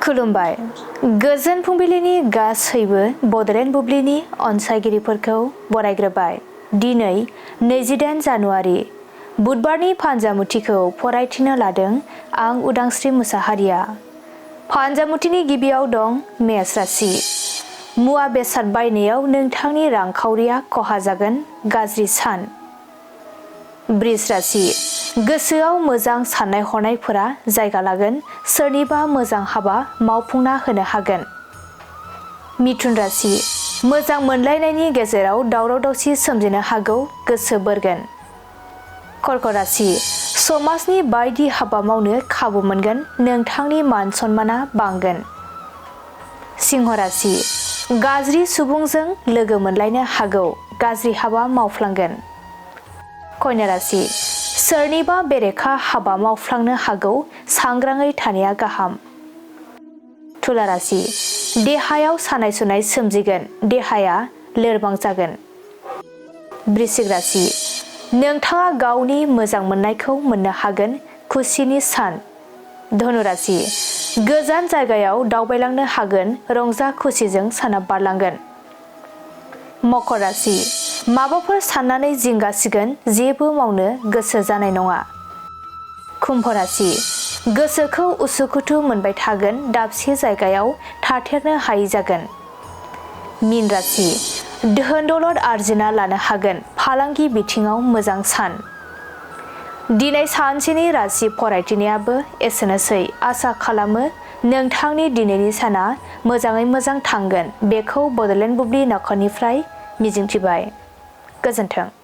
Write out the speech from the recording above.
खुलुमबाय गोजोन फुंबिलिनि गासैबो बडलेण्ड बुब्लिनि अनसायगिरिफोरखौ बरायग्रोबाय। दिनै 28 जानुवारि बुधबारनि फानजामुथिखौ फरायथिनो लादों आं उदांस्रि मुसाहारिया। फानजामुथिनि गिबियाव दं मेष राशि। मुवा बेसाद बायनायाव नोंथांनि रांखावरिया खहा जागोन, गाज्रि सान। बृष राशि। गोसोआव मोजां साननाय हनायफोरा जायगा लागोन, सोरनिबा मोजां हाबा मावफुंना होनो हागोन। मिथुन राशि। मोजां मोनलायनायनि गेजेराव दावराव दावसि सोमजिनो हागौ, गोसो बोरगोन। कर्क राशि। समाजनि बायदि हाबा मावनो खाबु मोनगोन, नोंथांनि मान सन्माना बांगोन। सिंह राशि। गाज्रि सुबुंजों लोगो मोनलायनो हागौ, गाज्रि हाबा मावफ्लांगोन। कन्या राशि। सोरनिबा बेरेखा हाबा मावफ्लांनो हागौ, सांग्राङै थानाया गाहाम। तुला राशि। देहायाव सानाय सुनाय सोमजिगोन, देहाया लोरबां जागोन। वृश्चिक राशि। नोंथाङा गावनि मोजां मोननायखौ मोननो हागोन, खुसिनि सान। धनु राशि। गोजान जायगायाव दावबायलांनो हागोन, रंजा खुसिजों साना बारलांगोन। मकर राशि। माबाफोर साननानै जिंगासिगोन, जेबो मावनो गोसो जानाय नङा। कुम्भ राशि। गोसोखौ उसुखुथु मोनबाय थागोन, दाबसे जायगायाव थाथेरनो हायै जागोन। मीन राशि। धोन दौलत आरजिना लानो हागोन, फालांगि बिथिङाव मोजां सान। दिनै सानसेनि राशि फरायथिनायाबो एसेनोसै। आसा खालामो नोंथांनि दिनैनि साना मोजाङै मोजां थांगोन, बेखौ बडलेण्ड बुब्लि नखरनिफ्राय मिजिंथिबाय। गोजोन्थों।